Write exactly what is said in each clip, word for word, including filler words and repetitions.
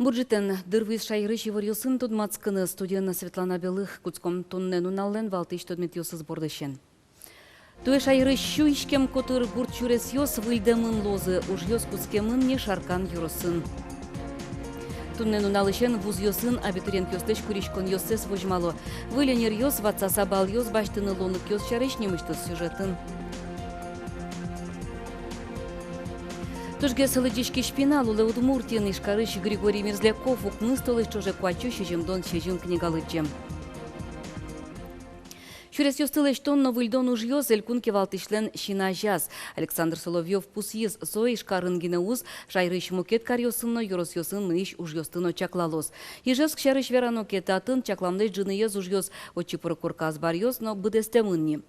Ӝытэн дыр вуиз шаерысь иворъёсын тодматскыны. Студиын Светлана Белых. Кутском туннэ нуналлэн валтӥсь тодметъёсыз бордысен. Туэ шаерысь сю иськем котыр гурт сюресъёс выльдэмын луозы. Ужъёс кутскемын ни Шаркан ёросын. Туннэ нуналысен вузъёсын абитуриентъёслэсь куриськонъёссэс возьмало. Выль ӧнеръёс, ватсаса балъёс басьтыны луонлыкъёс сярысь нимысьтыз сюжетын. Тужгес лыдӟиськись пинал улэ Удмуртиын. Ижкарысь Григорий Мерзляков укмыс толэзь ӵоже куать сю сизьымдон сизьым книга лыдӟе. Сюресъёсты лэсьтон но выльдон ужъёс — элькун кивалтӥсьлэн син азяз. Александр Соловьёв пусйиз, со Ижкарын гинэ уз, шаерысь мукет каръёсын но ёросъёсын мынӥсь ужъёсты но чаклалоз. Ижевск сярысь верано ке, татын чакламлэсь ӝыныез ужъёс отчы пыро корка азбаръёс но быдэстэмын ни.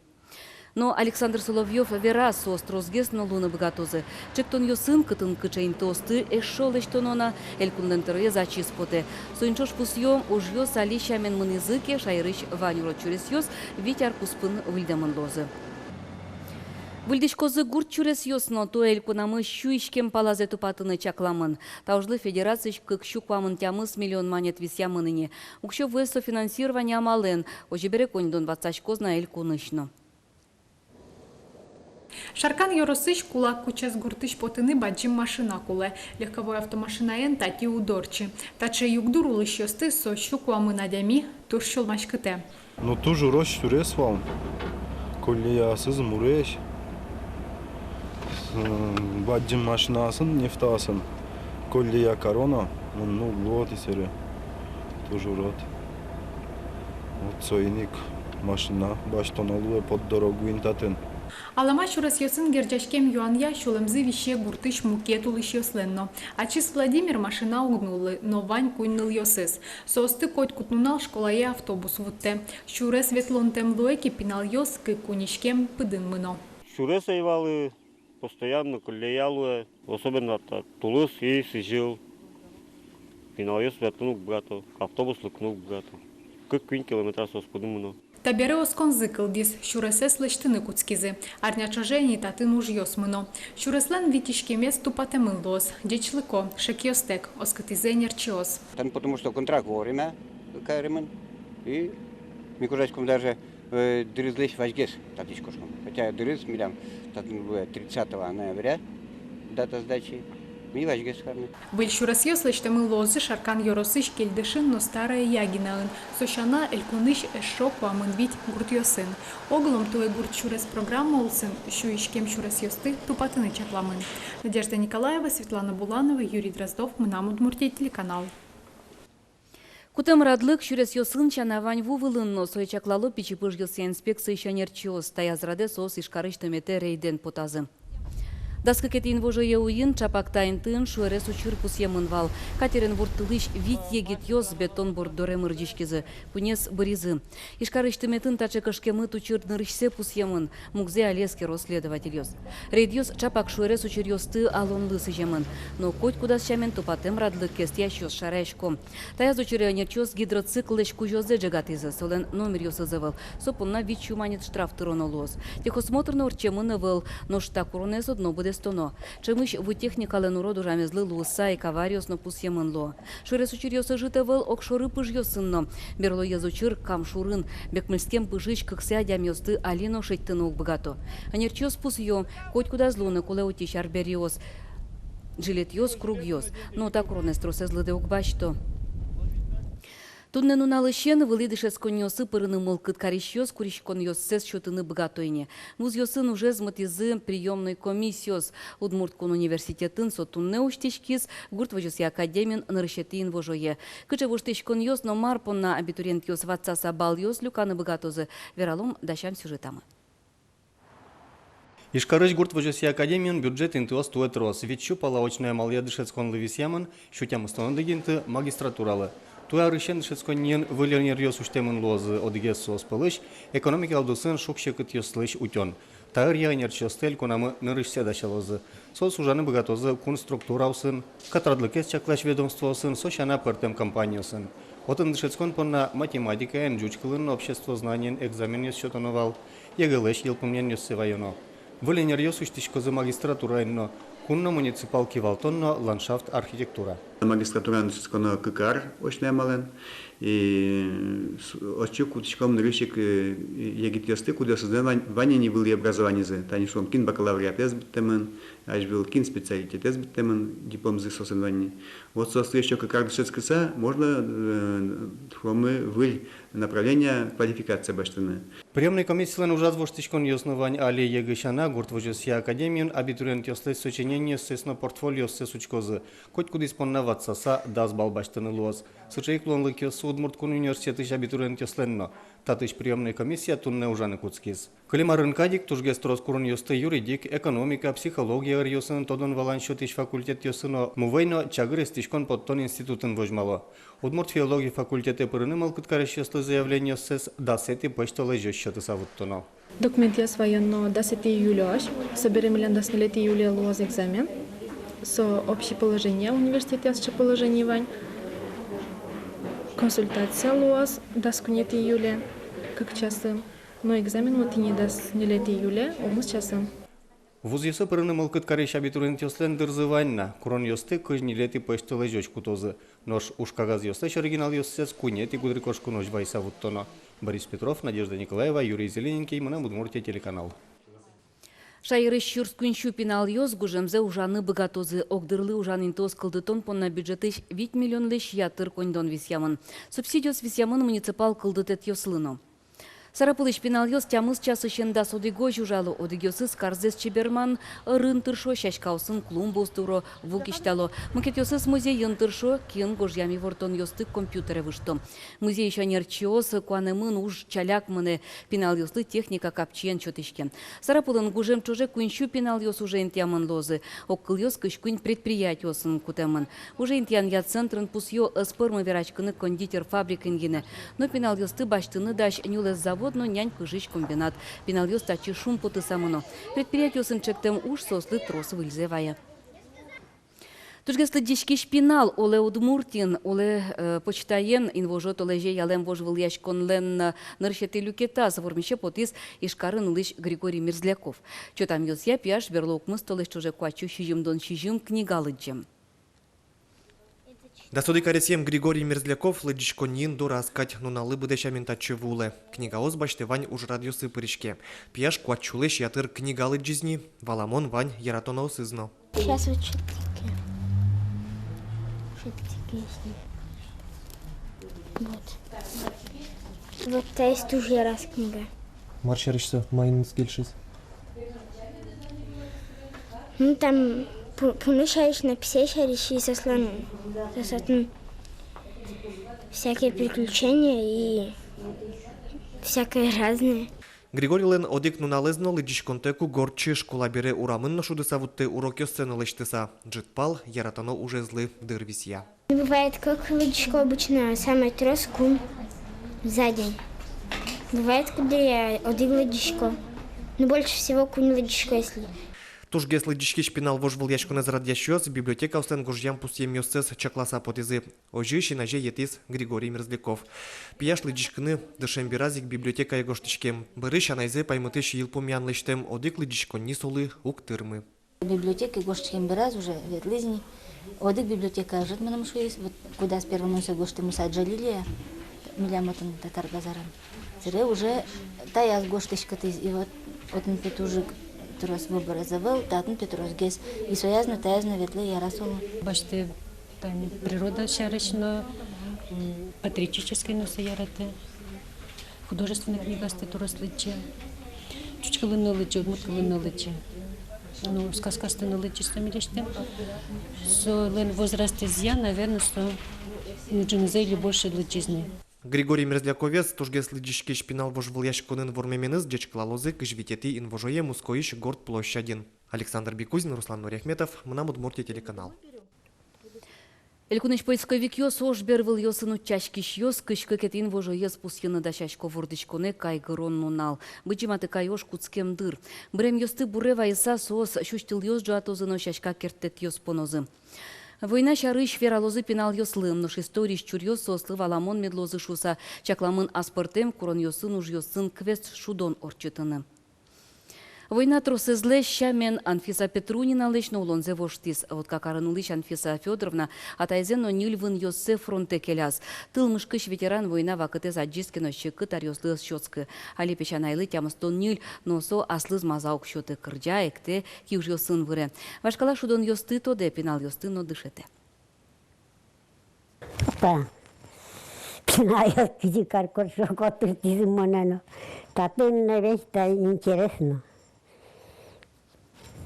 Но Александр Соловьёв вера, соос тросгес но луыны быгатозы. Ӵектонъёсын, кытын кыӵе интыосты эшшо лэсьтоно на, элькунлэн тӧроез ачиз потэ. Соин ӵош пусъё, ужъёс али сямен мынӥзы ке, шаерысь вань урод сюресъёс вить ар куспын выльдэмын луозы. Выльдӥськозы гурт сюресъёс но. Туэ элькунамы сю иськем палазэ тупатыны чакламын. Та ужлы федерациысь кык сю куамын тямыс миллион манет висъямын ини. Уксё вуэ софинансирование амалэн. Озьы бере, коньдон ватсаськоз на элькунысь но. Шаркан ёросысь Кулак-Кучес гуртысь потыны бадӟым машина кулэ. Легковой автомашинаен татӥ уд ортчы. Таӵе югдур улӥсьёсты, со сю куамын адями, туж сюлмаськытэ. Ну, туж урод сюрес вал. Колеяосыз муресь. С-, бадӟым машинаосын, нефтаосын колея кароно, мыныны уг луы отӥ сэрэ. Туж урод. Вот соин ик машина басьтоно луэ под дорогуен татын. Алама сюресъёсын герӟаськем юанъя сюлэмзы висе гуртысь мукет улӥсьёслэн но. Ачиз Владимир машина уг нуллы, но вань куинь нылъёсыз. Соосты котькуд нунал школае автобус вуттэ. Сюрес ветлонтэм луэ ке, пиналъёс кык-куинь иськем пыдын мыно. Сюрес ӧй вал, постоянно колея луэ, особенно та тулыс и сӥзьыл. Пиналъёс ветлыны уг быгато, автобус лыктыны уг быгато. Кык-куинь километр соос пыдын мыно. Табере осконзы кылдӥз, сюресэз лэсьтыны кутскизы. Арня ӵоже ини татын ужъёс мыно. Сюреслэн вить иськемез тупатэмын луоз. Ӟечлыко, шекъёстэк, оскытӥзы энерчиос. Татын потому что контракт вовремя каремын, и ми кожаськом даже, э, дырызлэсь вазьгес татысь кошком. Хотя дырыз милям татын луэ тридцатого ноября, дата сдачи, ми вазьгес карны. Выль сюресъёс лэсьтэмын луозы Шаркан ёросысь Кельдышын но Старое Ягиноын. Со сяна, элькунысь эшшо куамын вить гуртъёсын. Оглом туэ гурт сюрес программа улсын сю иськем сюресъёсты тупатыны чакламын. Надежда Николаева, Светлана Буланова, Юрий Дроздов, «Мынам Удмуртие» телеканал. Кутэм радлык сюресъёсын сяна вань ву вылын но. Сое чаклало пичи пыжъёсъя инспекциысь ӧнерчиос. Таяз радэ соос Ижкарысь тыметэ рейдэн потазы. Дас кыкетӥ инвожое уин ӵапак та интыын шуэрес учыр пусъемын вал. Катерен ворттылӥсь вить егитъёс бетон борт доре мырӟиськизы. Куинез быризы. Ижкарысь тыметын таӵе кышкемыт учыр нырысьсэ пусъемын. Мугзэ али эскеро следовательёс. Рейдъёс ӵапак шуэрес учыръёсты алонлы сӥземын. Но котькудаз сямен тупатэм радлыкез тӥясьёс шараясько. Таяз учыре ӧнерчиос гидроцикллэсь кузёзэ ӝегатӥзы, солэн номеръёсыз ӧвӧл. Со понна вить сю манет штраф тыроно луоз. Техосмотр но ортчемын ӧвӧл, нош та куронэз одно быдэстоно. Ӵемысь ву техникалэн урод ужамезлы луыса ик авариос но пусъемын луо. Шуэрес учыръёс ӧжыт ӧвӧл огшоры пыжъёсын но. Берлоез учыр Кам шурын. Бекмыльскем пыжысь кыксэ адямиосты али но шедьтыны уг быгато. Ӧнерчиос пусъё: котькудаз луыны кулэ утись арбериос, жилетъёс, кругъёс. Но та куронэз тросэз лыдэ уг басьто. Туннэ нуналысен вылӥ дышетсконниосы пырыны мылкыд карисьёс куриськонъёссэс сётыны быгато ини. Вузъёсын ужез мытӥзы приёмной комиссиос. Удмурт кун университетын со туннэ усьтӥськиз, гурт возёсъя академиын нырысетӥ инвожое. Кыӵе воштӥськонъёс но мар понна абитуриентъёс ватсаса балъёс люканы быгатозы, вералом дасям сюжетамы. Ижкарысь гурт возёсъя академиын бюджет интыос туэ трос. Вить сю пала очной амалъя дышетсконлы висъямын, сю тямыстон одӥг инты магистратуралы. Туэ арысен дышетсконниын выль ӧнеръёс усьтэмын луозы, одӥгез соос пӧлысь — экономика удысын шуг-секытъёслэсь утён. Та ӧръя ӧнерчиосты элькунамы нырысьсэ дасялозы. Соос ужаны быгатозы кун структураосын, катрадлыкез чаклась ведомствоосын, со сяна пӧртэм компаниосын. Отын дышетскон понна математикаен, ӟуч кылын но обществознаниен экзаменъёс сётоно вал, ЕГЭ-лэсь йылпумъянъёссэ ваёно. Выль ӧнеръёс усьтӥськозы магистратураын но, кун но муниципал кивалтон но ландшафт архитектура. Магистратураын дышетсконо кык ар очной амалэн. И с-, отчы кутӥськом нырысь ик, э, егитъёсты, кудъёсызлэн вань, вань ини вылӥ образованизы. Тани шуом, кин бакалавриатэз быдтэмын, азьвыл кин специалитетэз быдтэмын, дипломзы соослэн вань ини. Вот соослы ещё кык ар дышетскыса, можно, э, шуомы, выль направления, квалификация басьтыны. Приёмной комиссилэн ужаз воштӥськонъёс но вань. Али егыт сяна, гурт возёсъя академиын абитуриентъёслэсь сочинениоссэс но портфолиоссэс учкозы. Котькудӥз понна ватсаса дас балл басьтыны луоз. Сыӵе ик луонлыкъёссы Удмурт кун университетысь абитуриентъёслэн но. Татысь приёмной комиссия туннэ ужаны кутскиз. Кылем арын кадь ик тужгес трос куронъёсты юридик, экономика, психология ӧръёсын, тодон-валан сётӥсь факультетъёсы но, мувӧй но чагыр эстӥськон поттон институтын возьмало. Удмурт филология факультетэ пырыны мылкыд карисьёслы заявлениоссэс дасэтӥ пӧсьтолэзёзь сётыса вуттоно. Документъёс ваёно дасэтӥ июлёзь, собере милям дас ньылетӥ июле луоз экзамен. Со общий положение, университетъя сыӵе положение вань. Консультация луоз дас куинетӥ июле кык часын. Но экзамен вот ини дас ньылетӥ июле укмыс часын. Вузъёсы пырыны мылкыд карись абитуриентъёслэн дырзы вань на. Куронъёсты кызь ньылетӥ пӧсьтолэзёзь кутозы. Нош ужкагазъёслэсь оригиналъёссэс куинетӥ гудырикошконозь вайыса вуттоно. Борис Петров, Надежда Николаева, Юрий Зелененький, «Мынам Удмуртие» телеканал. Шаерысь сюрс куинь сю пиналъёс гужемзэ ужаны быгатозы. Огдырлы ужан интыос кылдытон понна бюджетысь вить миллионлэсь ятыр коньдон висъямын. Субсидиос висъямын муниципал кылдытэтъёслы но. Сарапулысь пиналъёс тямыс часысен дас одӥгозь ужало. Одӥгъёсыз карзэс чеберман ӧрын тыршо, сяськаосын клумбаосты уро, ву кисьтало. Мукетъёсыз музейын тыршо, киын гожъям ивортонъёсты компьютере выжто. Музейысь ӧнерчиос куанэмын: уж ӵаляк мынэ, пиналъёслы техника капчиен сётӥське. Сарапулын гужем ӵоже куинь сю пиналъёс уже интыямын луозы. Огкылъёс кызь куинь предприятиосын кутэмын. Уже интыянъя центрын пусъё: ӧз пӧрмы вераськыны кондитер фабрикаен гинэ. Но пиналъёсты басьтыны дась нюлэс завод но нянь пыжись комбинат. Пиналъёс татчы шумпотыса мыно. Предприятиосын ӵектэм уж соослы трос выльзэ вае. Тужгес лыдӟиськись пинал оло Удмуртиын, оло, э, почтаен. Инвожо толэзе ялэм вожвылъяськонлэн нырысетӥ люкетаз вормисе потӥз Ижкарын улӥсь Григорий Мерзляков. Чотамъёсъя, пияш берло укмыс толэзь ӵоже куать сю сизьымдон сизьым книга лыдӟем. Дас одӥг аресъем Григорий Мерзляков лыдӟиськонниын дораз кадь. Нуналлы быдэ сямен татчы вуылэ. Книгаос басьтэ вань ужрадъёсы пыриське. Пияш куать сюлэсь ятыр книга лыдӟиз ни, валамон, вань яратоноосыз но. Сейчас вот всё-таки. Всё-таки есть. Вот. Вот та есть тоже раз книга. Мар сярысь со, маиныз кельшиз? Ну, там пу-, пуны сярысь, но писэй сярысь, и со слон, со слон, всякие приключения и всякое разное. Григорийлэн одӥг нуналэз но лыдӟиськонтэк уг ортчы. Школа бере урамын но шудыса вуттэ, урокъёссэ но лэсьтыса. Ӝытпал яратоно ужезлы дыр висъя. Бывает, кык лыдӟисько обычно, самый трос куинь за день. Бывает, куддыръя одӥг лыдӟисько. Но больше всего куинь лыдӟисько, если. Тужгес лыдӟиськись пинал вожвылъяськонэз радъясьёс библиотекаослэн гожъям пусъемъёссэс чакласа потӥзы. Озьы син азе йӧтӥз Григорий Мерзляков. Пияш лыдӟиськыны дышем бераз ик библиотекае гожтӥськем. Бӧрысь анайзэ паймытӥсь йылпумъян лэсьтэм: одӥг лыдӟиськонни солы уг тырмы. Библиотекае гожтӥськем бераз уже ветлӥз ни. Одӥг библиотекае ӧжыт мыным шуиз, вот кудаз первой мон сое гожтӥ, Муса Джалилия, милям отын Татар-Базарын. Собере уже таяз гожтӥськытӥз, и вот отын пе туж ик трос выборез ӧвӧл, татын пе тросгес. И сояз но, таяз но ветлэ, яра солы. Басьтэ тани природа сярысь но, м, патриотической но со яратэ. Художественной книгаосты трос лыдӟе. Ӟуч кылын но лыдӟе, удмурт кылын но лыдӟе. Ну, сказкаосты но лыдӟе со милесьтым. Солэн возрастэзъя, наверно, со ӝынызэ или больше лыдӟиз ни. Григорий Мерзляковез тужгес лыдӟиськись пинал вожвылъяськонын вормеменыз ӟечкылалозы кызь витетӥ инвожое Мускоысь Горд площадьын. Александр Бекузин, Руслан Нуриахметов, «Мынам Удмуртие» телеканал. Элькунысь поисковикъёс ож бервылъёсын утчаськисьёс кызь кыкетӥ инвожоез пусйыны дасясько. Вордӥськонэ кайгырон нунал. Быдӟым Атыкай ож кутскем дыр. Быремъёсты буре вайыса, соос сюсьтылъёс ӝуатозы но сяська керттэтъёс понозы. Война сярысь вералозы пиналъёслы, нош историысь чуръёс соослы валамон мед луозы шуыса, чакламын аспӧртэм куронъёсын, ужъёсын квест шудон ортчытыны. Война тросэзлэсь сямен Анфиса Петруниналэсь но улонзэ воштӥз. Вотка карын улӥсь Анфиса Фёдоровна атайзэ но ньыль вынъёссэ фронтэ келяз. Тыл мышкысь ветеран война вакытэз адӟиз ке но, секыт аръёслы ӧз сётскы. Али песянайлы тямыстон ньыль, но со аслыз маза уг сёты, кырӟа, эктэ, киужъёсын выре. Вашкала шудонъёсты тодэ, пиналъёсты но дышетэ. Та пиналъёс кызьы каркор шуо, котыртӥзы монэ но. Татын но весь та интересно.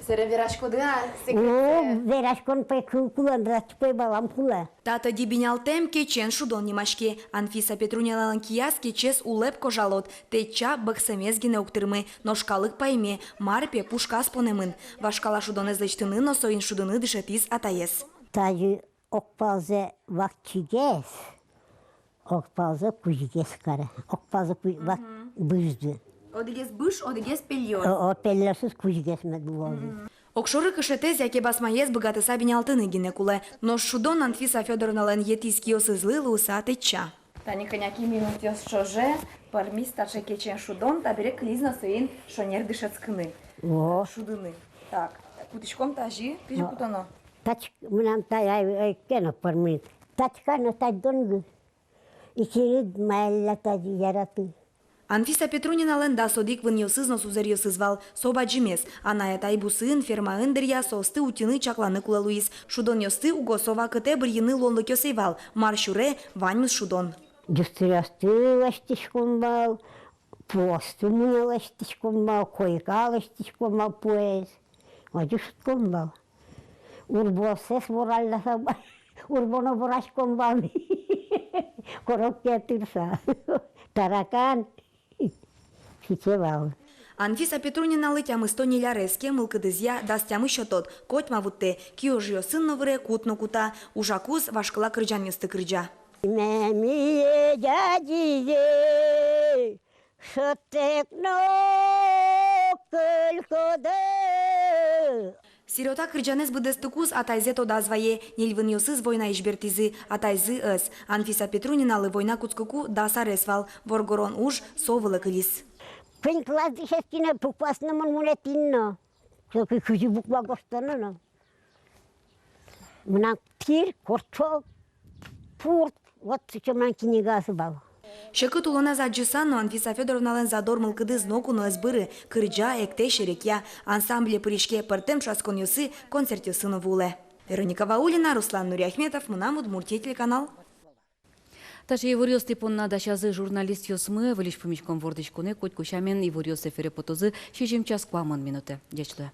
Сэре вераськоды-а? О, секретсэ вераськон пӧй кыл кулэ, драч пӧй балам кулэ. Та тӧдьы бинялтэм «Кечен шудон» нимаське. Анфиса Петруниналэн кияз кечез улэп кожалод, тэтча бӧксэмез гинэ уг тырмы, нош калык пайме, мар пе пушказ понэмын. Вашкала шудонэз лэсьтыны но соин шудыны дышетӥз атаез. Тазьы огпалзэ вакчигес, огпалзэ кузьгес каре. Огпалзэ ку-, вак-, мгм, быжды. Одӥгез быж, одӥгез пельёс. О, о, пельёсыз кузьгес мед луозы. Мгм. Огшоры кышетэз яке басмаез быгатыса бинялтыны гинэ кулэ. Нош шудон Анфиса Фёдоровналэн етӥз киосызлы луыса тэтча. Тани кӧня ке минутъёс ӵоже пӧрмиз таӵе «Кечен шудон», табере кылиз на соин шонер дышетскыны. О. Шудыны. Так, кутӥськом тазьы, кызьы кутоно? Тач-, мынам та-, ай, ай, кена пӧрмиз. Тачка но тадь донгы. Ичирид маялля тазьы яраты. Анфиса Петруниналэн дас одӥг вынъёсыз но сузэръёсыз вал. Со бадӟымез. Анай-атай бусыын, фермаын дыръя соосты утьыны, чакланы кулэ луиз. Шудонъёсты уго со вакытэ бырйыны луонлыкъёс ӧй вал. Мар сюре, ваньмыз шудон. Дюсыръёсты лэсьтӥськом вал, пуосты мунё лэсьтӥськом вал, койка лэсьтӥськом вал пуэз. Озьы шудӥськом вал. Урбонсэс воралляса, урбоно вораськом вал. Коробкае тырса. Таракан. Сыӵе вал. Анфиса Петруниналы тямыстон ньыль арес ке, мылкыдызъя дас тямыс сётод, котьма вуттэ, киужъёсын но выре, кут но кута, ужакуз вашкала кырӟанъёсты кырӟа. Мемие, дядие, шӧдтэк но кылькоды. «Сирота» кырӟанэз быдэстыкуз атайзэ тодаз вае, ньыль вынъёсыз войнаысь бертӥзы, атайзы ӧз. Анфиса Петруниналы война кутскыку дас арес вал, воргорон уж со вылэ кылиз. Куинь класс дышетски но, пук класс но мон мунэтӥ но. Соку кызьы буква гожтоно но. Мынам тӥр, корчок, пурт, вот сыӵе мынам книгаосы вал. Секыт улоназ адӟыса но, Анфиса Фёдоровналэн задор мылкыдыз ноку но ӧз быры, кырӟа, эктэ, серекъя, ансамбле пыриське, пӧртэм дасяськонъёсы, концертъёсы но вуылэ. Вероника Ваулина, Руслан Нуриахметов, «Мынам Удмуртие» телеканал. Таӵе иворъёс тӥ понна дасязы журналистъёсмы. Выльысь пумиськон вордӥськонэ котьку сямен иворъёс эфире потозы сизьым час куамын минутэ. Ӟеч луэ.